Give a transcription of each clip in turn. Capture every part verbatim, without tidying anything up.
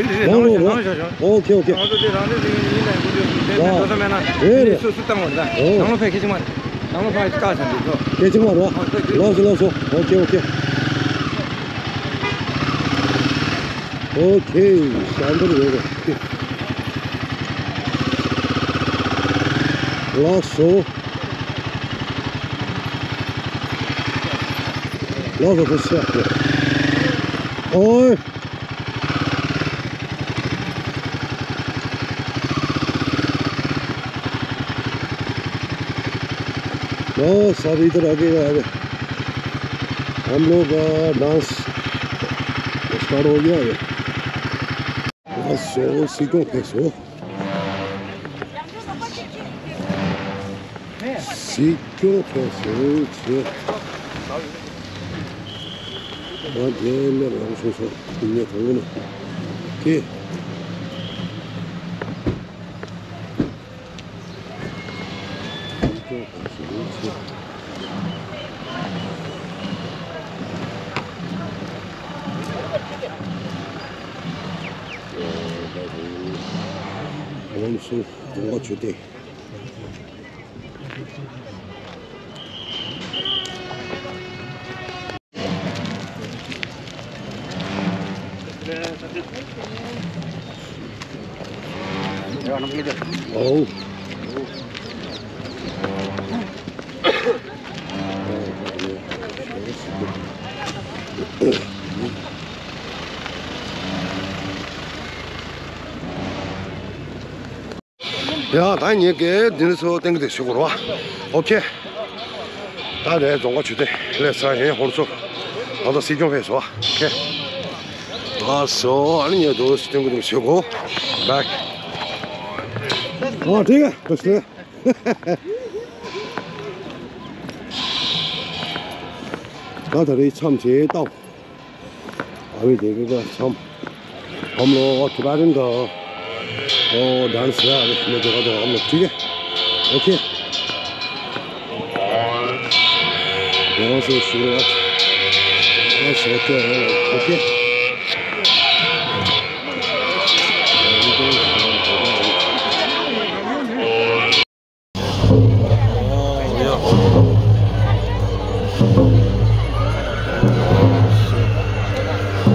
རེད། རེད། རེད། ནང་ལོགས། ནང་ལོགས། ནང་ལོགས། ཤོག་ཤོག་ཨོ་ཁེ། ཨོ་ཁེ། ང་ཚོ་དེ་རང་རེ་རེ་ཡིན་ལ་འགོ་འདྲེན་ལས་ལ་འགྲོ་ས་མེད་ན། རེད། རེད། སུ་སུ་བཏང་བ་རེད། ཨོ། ནང་ལོགས་ཕེབས། སྐད་ཆ་མ་རེད། ནང་ལོགས་ཕེབས། སྐད་ཆ་བཏང་ས་འདུག་ཚོ། སྐད་ཆ་མ་རེད། ཨོ། ལགས་སོ། ལགས་སོ། ཨོ་ཁེ། ཨོ་ཁེ། ཨོ་ཁེ། ཤ་འདུར་རེད་རེད། ལགས་སོ། ལགས་སོ། ཚོ་ཤ་རེད། ཨོ། ओ, सब इधर आके गया है। हम लोग, अ, डांस स्टार्ट हो गया है। बस, ओ, सीखो, फेंको। སྲིད་སྐྱོང་ཕེབས་སོང་ཆེ། ང་རྒན་ལས་རང་སོང་སོང་ཡིན་ནས་དང་པོ་ནས་ཀྱེ། སྲིད་སྐྱོང་ཕེབས་སོང་ཆེ། ང་ཚོ་དགོངས་པ་ཆོས་ལྡན། ཨོ། ཡ། ད་ངེད་ཀྱིས་འདི་ཚོ་སྟེང་གི་དེ་ཞུ་དགོས་རེད་བ། ཨོ་ཁེ། ད་རེས་རྫོང་ཁ་ཆུ་ཐེངས་སླེབས་ཚར་ཡིན། ཧོར་ཚོ་ད་ལྟ་སྲིད་སྐྱོང་ཕེབས་སོང་བ། ཨོ་ཁེ། ལགས་སོ། ཨ་ནི་ངས་འདུག་སྟེང་གི་དེ་ཞུ་དགོས། བེག། ཨོ་ཁེ། ད་ལྟ་ད་རེས་མཚམས་བཅད་བཏང་། अभी देखेगा हम। हम लोग और टिबेटन का, ओ, डांस है। अभी मैं दिखा दूँ हम लोग, ठीक है? ओके। यहाँ से शुरुआत। बस, ओके, ओके।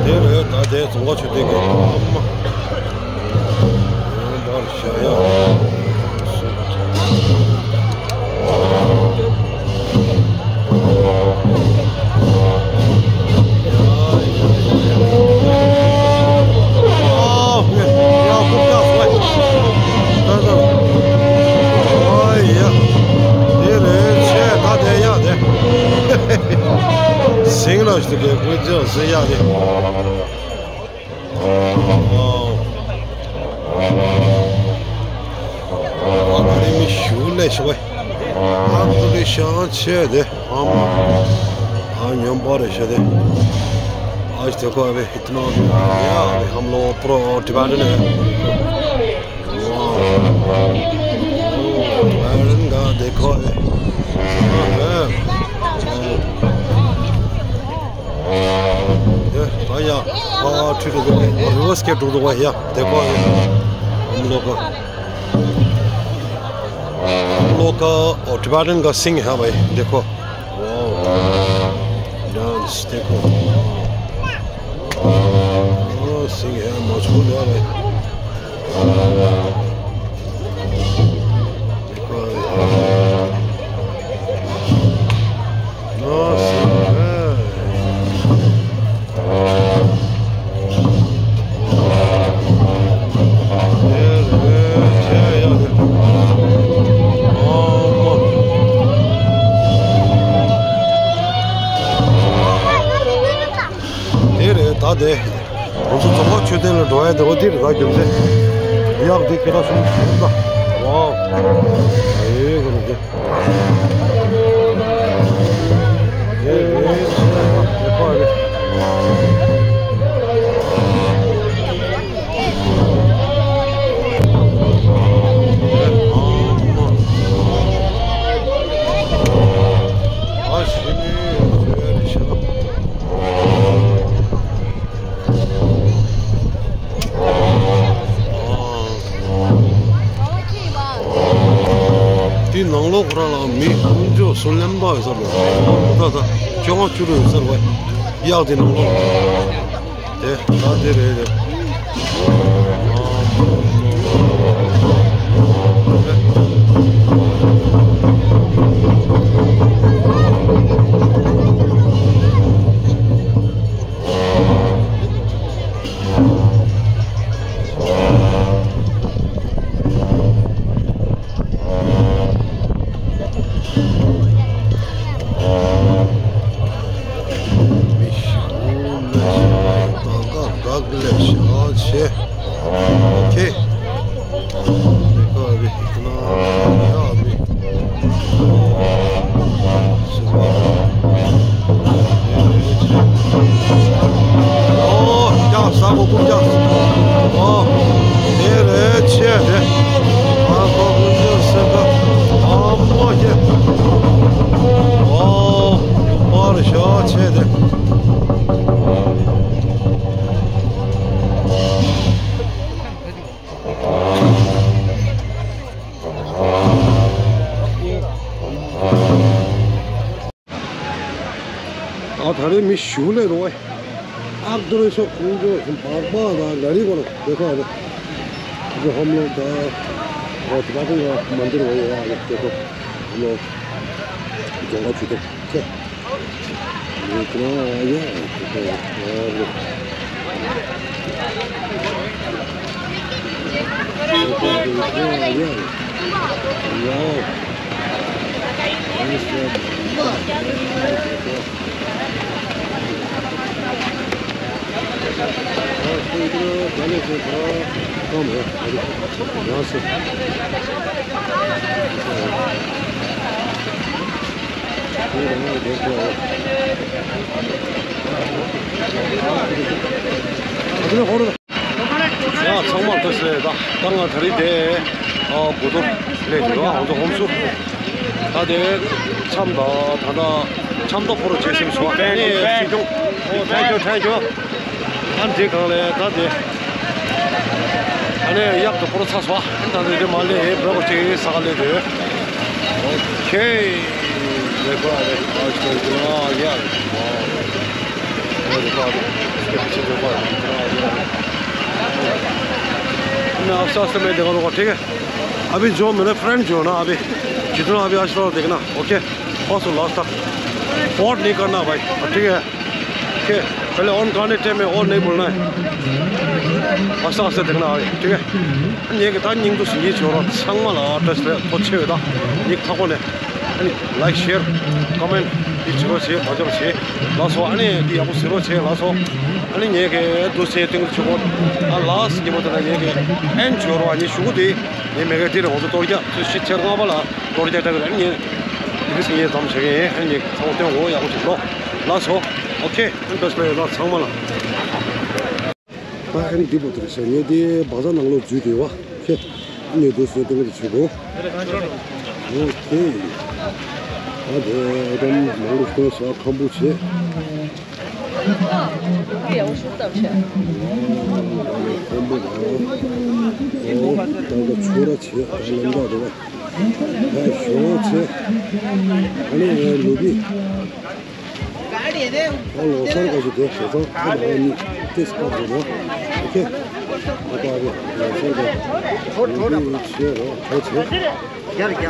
དེ་རེད། ད་དེ་རྫོང་ཁ་ཆུ་ཐེངས་ཀྱི་ཨ་མ། ཡང་འབར་བཞག་ཡ། ཟིང་ལ་ཞུ་གི་ཀུན་ཅང་ཟིང་ཡག་དེ། ཨ་ནི་མི་ཞུ་ལས་ཞུ་བས། ཨ་ཁུ་ལི་ཤང་ཆེ་དེ། ཨ་མ། ཨ་ཉམས་པ་རེ་ཤ་དེ། आज देखो अभी इतना भी आ गया, अभी हम लोग प्रो टिबेटन है। वाह। टिबेटन का देखो अभी। हाँ, हाँ। ये, भैया, वाह, ठीक है, रिवर्स के टूट गया, देखो अभी। हम लोग का, हम लोग का, और टिबेटन का सिंह है भाई, देखो। वाह। डांस देखो। वाह, सिंह है, मजबूत है भाई। देखो। वाह, सिंह है। དེ་རེད། ད་དེ་ང་ཚོ་རྫོང་ཁ་མཆོད་རྟེན་ལ་འགྲོ་ཡ་དེ་བ་དེ་རེད། ད་རྒྱུ་མཚན་ཡག་དེ་ཁྱེད་རང་གསུང་ཤེས་ད། ཝའོ། ཨེ་ག་རེ་དེ། དེའི་ནང་ལོགས་ར་ལ་མི་ཀུན་སྤྱོད་སུ་ལེན་པ་ཡོད་ས་རེད། ད་ད་ཁྱོད་ང་བཅུ་རུ་ཡོད་ས་རེད། གཡག་དེ་ནང་ལོགས་དེ་ད་དེ་རེད་དེ། མི་ཤོང་མི་ཤོང་ད་ག་ག་ལས་ཤ་ཆེ། ཁེ། མི་ཀ་བི་ན་ཡ་བི། ཨོ་ཀྱང་ས་གོ་ཀུ་ཀྱང་། ཨོ་དེ་རེད་ཆེ་དེ། ཨ་ཁོ་ཀུ་ཀྱང་སེ་ཀ་ཨ་མོ་ཀྱེ། ཨོ་པར་ཤ་ཆེ་དེ། ཨ་ད་རེས་མི་ཞུ་ལས་རོ། ཨག་ཏུ་རེ་ཤོ་ཁུང་ཏུ་བག་པ་དང་ལ་རི་གོ་ལ་དེ་ཁ་རེ། ཨ་ཧོམ་ལོ་ད་ཨོ་ཏི་པ་ཏི་ཡ་མ་འདིར་བ་ཡ་ཡ་དེ་ཁོ་ལོ་ཛོང་ག་ཆུ་དེ་ཁེ། ཡ་ཚང་མ་ལྟོས་ཟེར་ད་ད་ང་ད་རེས་དེ་ཨ་གོ་ཐོར་ལས་དེ་ར་ཧོང་ཚོ་ཧོམ་སུ་ད་དེ་འཆམ་ད་ད་ད་འཆམ་ད་ཕོ་རོ་བྱེད་སེམས་སོ་ཨ་ནི་སྲིད་སྐྱོང་ཨོ་ཐེང་ཀྱུ་ཐེང་ཀྱུ། ཨ་འདི་གང་ལས་ད་དེ། ཨ་ནི་གཡག་ཏུ་སྤོར་ཚ་སོ། ཨ་ད་དེ་དེ་མ་ལས་བོད་པ་ཅིག་ས་ག་ལས་དེ། ཨོ་ཁེ། རེ་པ་རེ་པ་ཅིག་ལ་ཡ། ཨོ་རེ་པ་རེ་སྐད་ཆ་རེ་པ་རེ་ཡ། ཨ་ནི་ཨ་སྟ་སྟ་མེད་དེ་ག་རོ་ག་ཁྲིག་གེ། अभी जो मेरे फ्रेंड जो ना अभी जितना अभी अस्पताल देखना ओके। फर्स्ट लास्ट तक। वोट नहीं करना भाई। ठीक है। ओके, पहले ऑन करने टाइम में ऑन नहीं बोलना है। आस्ते आस्ते देखना है, ठीक है। ངས་ཀྱི་ད་སྙིང་སྡུག་ཟིན་གྱི་བྱོས་རོགས། ཚང་མ་ལ་བཀྲ་ཤིས་བདེ་ལེགས། ཐུགས་རྗེ་ཆེ་ད། ངས་ཁ་ཁོ་ནས་ཨ་ནི་ལའིཀ་ཤེར་ཀོ་མེན་འདི་བྱེད་རོགས་བྱེད། བག་ཆགས་བྱེད་ལགས་སོ། ཨ་ནི་འདི་ཡག་པོ་ཟེར་རོགས་བྱེད་ལགས་སོ། ཨ་ནི་ངས་ཀྱི་འདུག་སེ་སྟེང་དུ་ཆུ་བོ་ཨ་ལགས་ཉིན་མོ་དེ་ན་ངས་ཀྱི་ཨན་བྱོས་རོགས། ཨ་ནི་གཞུག་གུ་དེ་ངས་མེད་མཁན་དེ་རེད། ང་ཚོ་གཏོར་རྒྱག་ཚོས་ཤི་ཆེར་ལྔ་པ་ལ་གཏོར་རྒྱག་བྱ་གི་རེད། ཨ་ནི་ངས་དེ་གི་སེ་ངས་འདམ་བྱེད་ཀྱི་ཡིན། ཨ་ནི་ངས་ཚང་མ་སྟོན་འོ་ཡག་པོ་བྱེད་ལོ་ལགས་སོ། ཨོ་ཁེ། ཨ་ནི་བེསི་ལ་ཡོད་ལ་ཚང་མ་ལ། ད་ཨ་ནི་འདི་པོ་དེ་རེད་ཤག་ངས་དེ་བ་ཟ་ནང་ལོགས་འཛུལ་དེ་བ་ཁེ། ཨ་ནི་འདུག་སེ་སྟེང་དུ་ཆུ་བོ། ཨོ་ཁེ། ད་དེ་ཨ་དམ་ནང་ལོགས་སྟོན་ས་ཁམ་བུ་ཆེ། ཁམ་བུ་ལ། ཨོ་ད་ག་ཆུ་ར་ཆེ། ད་ལམ་ད་དེ་བ་ད་ཞོ་ཆེ། ཨ་ནི་ལུ་གུ། ཨ་ལོ་སར་ག་ཞིག་དེ་ཞེ་ཚང་ཨ་ནི་ཨ་ནི་ཏེ་སི་ཀ་རེད་ནོ། ཨོ་ཁེ། ཨ་ད་ཨ་རེ་ལོ་སར་ག་ལུ་གུ་ཆེ་རོ་གྲོ་ཆེ། རྒྱ་རེད་རྒྱ།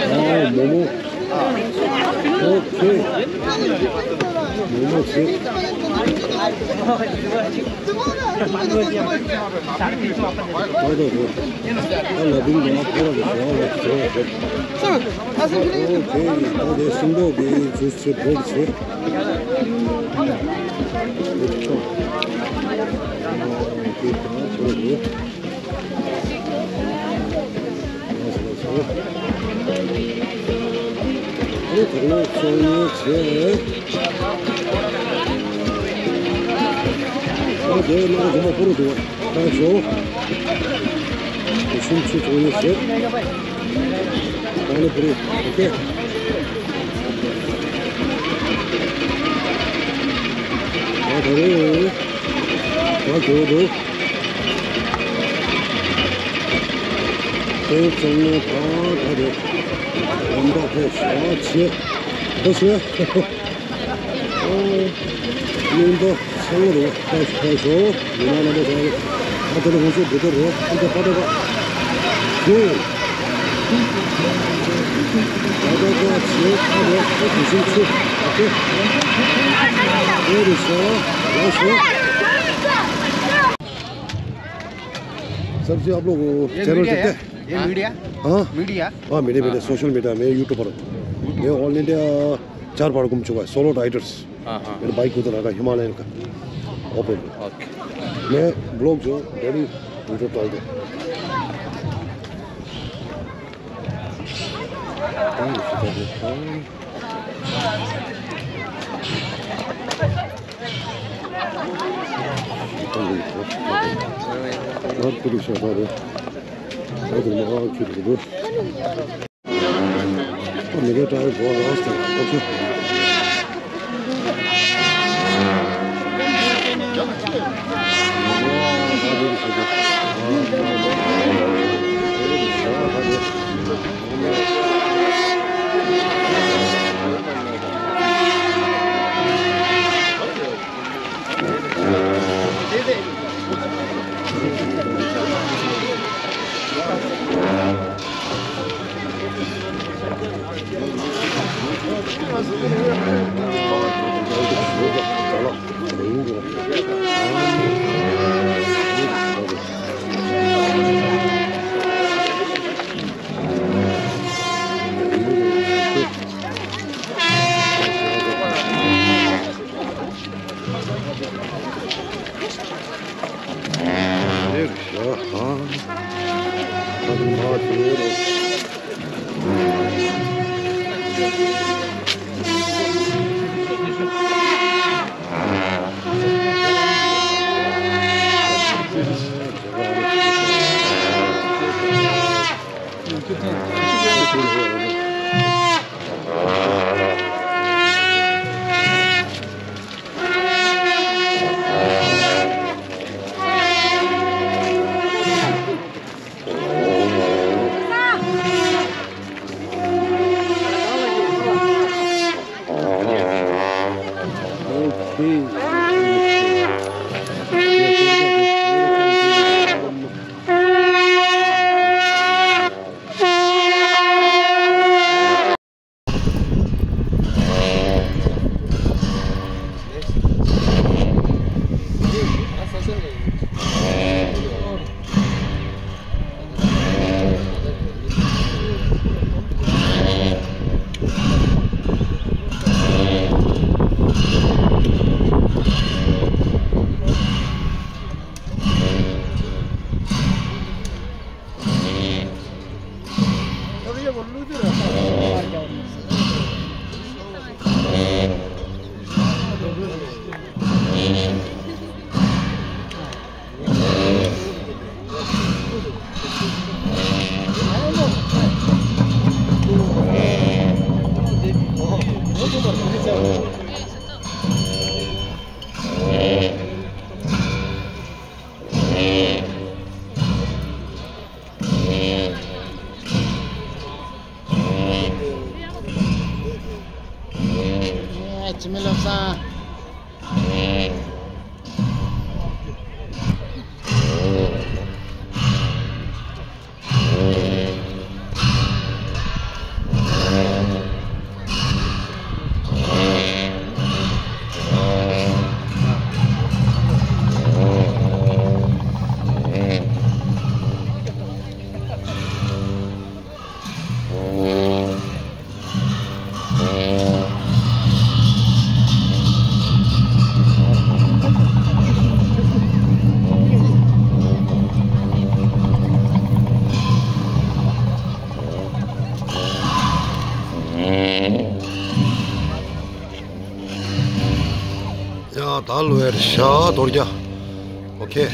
ཨ་མོ་མོ། ཨོ་ཁེ། མོ་མོ་ཆེ། ད་ད་ད། ཨ་ལ་བིང་ལ་ཕོ་ར་གི་ཞོ་ལ་ཞོ་ཞོ། ཨོ་ཁེ། ད་དེ་སྲིན་པོ་གི་ཇུས་ཆེ་བོད་ཆེ། ཨོ་ཁེ། ད་ཕོ་ར་གི། ཨོ་ཁེ། ཨོ་ཁེ། ཨོ་ཁེ། ཨོ་ཁེ། ཨོ་ཁེ། ད་ཞོ། ཤིང་ཆུ་ཚོང་ནི་བྱེད། ད་ནི་པུ་རི། ཨོ་ཁེ། ད་ད་རེད། ད་གྱོད་འདུག་དེ་གཙང་མ་དང་ད་དེ་ལམ་ཁ་ཕེབས་ཤག་བྱས། འདུག་སེ། ཨོ། གླིང་རྡོ་ཚང་རུ་ཕེབས་ཕེབས་ཤོག་ཉི་མ་རྣམ་པ་ཚང་རུ། ཨ་ད་ནི་ང་ཚོ་འདི་ལྟར་རོ་ཨ་འདི་པ་ད་པ། ཞུ། ད་ད་ད་བྱས་ཨ་རོ་ཨ་དེ་བཞིན་ཚེ་ཨ་ཁེ། ཨོ་རེད་ཤག་ཡག་ཤོག सब चीज़ आप लोग चैनल देखते हैं? ये मीडिया? हाँ? मीडिया? हाँ, मीडिया, मीडिया, सोशल मीडिया में, यूट्यूबर। मैं ऑल इंडिया चार बार घूम चुका है, सोलो राइडर्स। हाँ, हाँ। मेरे बाइक उधर रखा, हिमालयन का, ओपन। ओके। मैं ब्लॉग जो डेली वीडियो डालते हैं। འཆི་མེད་བློ་བཟང་། ཡ་ད་ལོ་ཡར་ཤ་དོར་རྒྱ། ཨོ་ཁེ།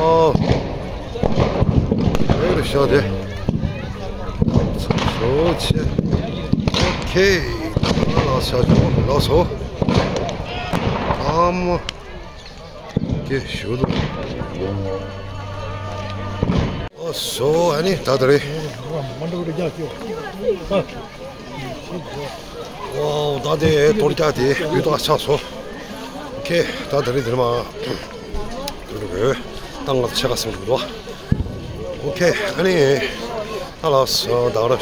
ཨོ། ཨེ་རེད་ཤག་དེ། ཤོག་ཆེ། ཨོ་ཁེ། ལགས་སོ། ལགས་སོ། ཨ་མ། ཀེ་ཞུ་དུ། ཨོ་སོ་ཨ་ནི་ད་ད་རེད། ཨོ་ད་དེ་དོན་རྐྱང་དེ་བུད་ཐག་ཆགས་སོ། ཨོ་ཁེ། ད་ད་རེད་དེར་མ། དུ་རུ་གོ། ཏང་ལ་ཆ་ག་སེང་རུ་དོ། ཨོ་ཁེ་ཨ་ནི། ད་ལགས་སོ་ད་ར།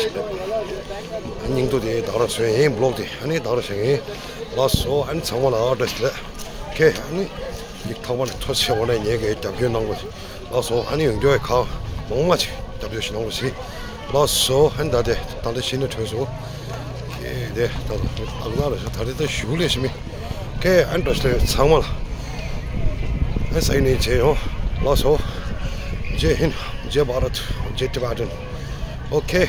སྙིང་དུ་དེ་ད་ར་སོ་ཡིན་བློག་དེ་ཨ་ནི་ད་ར་ཞིག་ཡིན། ལགས་སོ་ཨ་ནི་ཚང་མ་ལ་ཨ་བཀྲ་ཤིས་བདེ་ལེགས། ཨོ་ཁེ་ཨ་ནི། ཡིག་ཐོག་མ་ནས་ཐོ་ཆེ་བ་ནས་ཉེ་གི་རྒྱབ་སྐྱོར་གནང་དགོས། ལགས་སོ་ཨ་ནི་ཡོང་རྒྱུ་ཡི་ཁག་མང་མ་ཅིག་རྒྱབ་སྐྱོར་ཞིག་གནང་དགོས་ཞེས། ལགས་སོ་ཨ་ནི་ད་དེ་ད་ལྟ་ཤི་ནས་གྲོལ་སོང་། ཁེ་དེ་ད་ད་ད་ད་ར་ད་རེ་ད་ཞུ་ལས་ཤི་མི། ཁེ་ཨ་ནི་བཀྲ་ཤིས་བདེ་ལེགས་ཚང་མ་ལ། ཨ་ནི་སའི་ནས་བྱས་ཡོང་། ལགས་སོ། ཇེ་ཧིན། ཇེ་བྷ་རད། ཇེ་ཏི་བྷ་ཏན། ཨོ་ཁེ།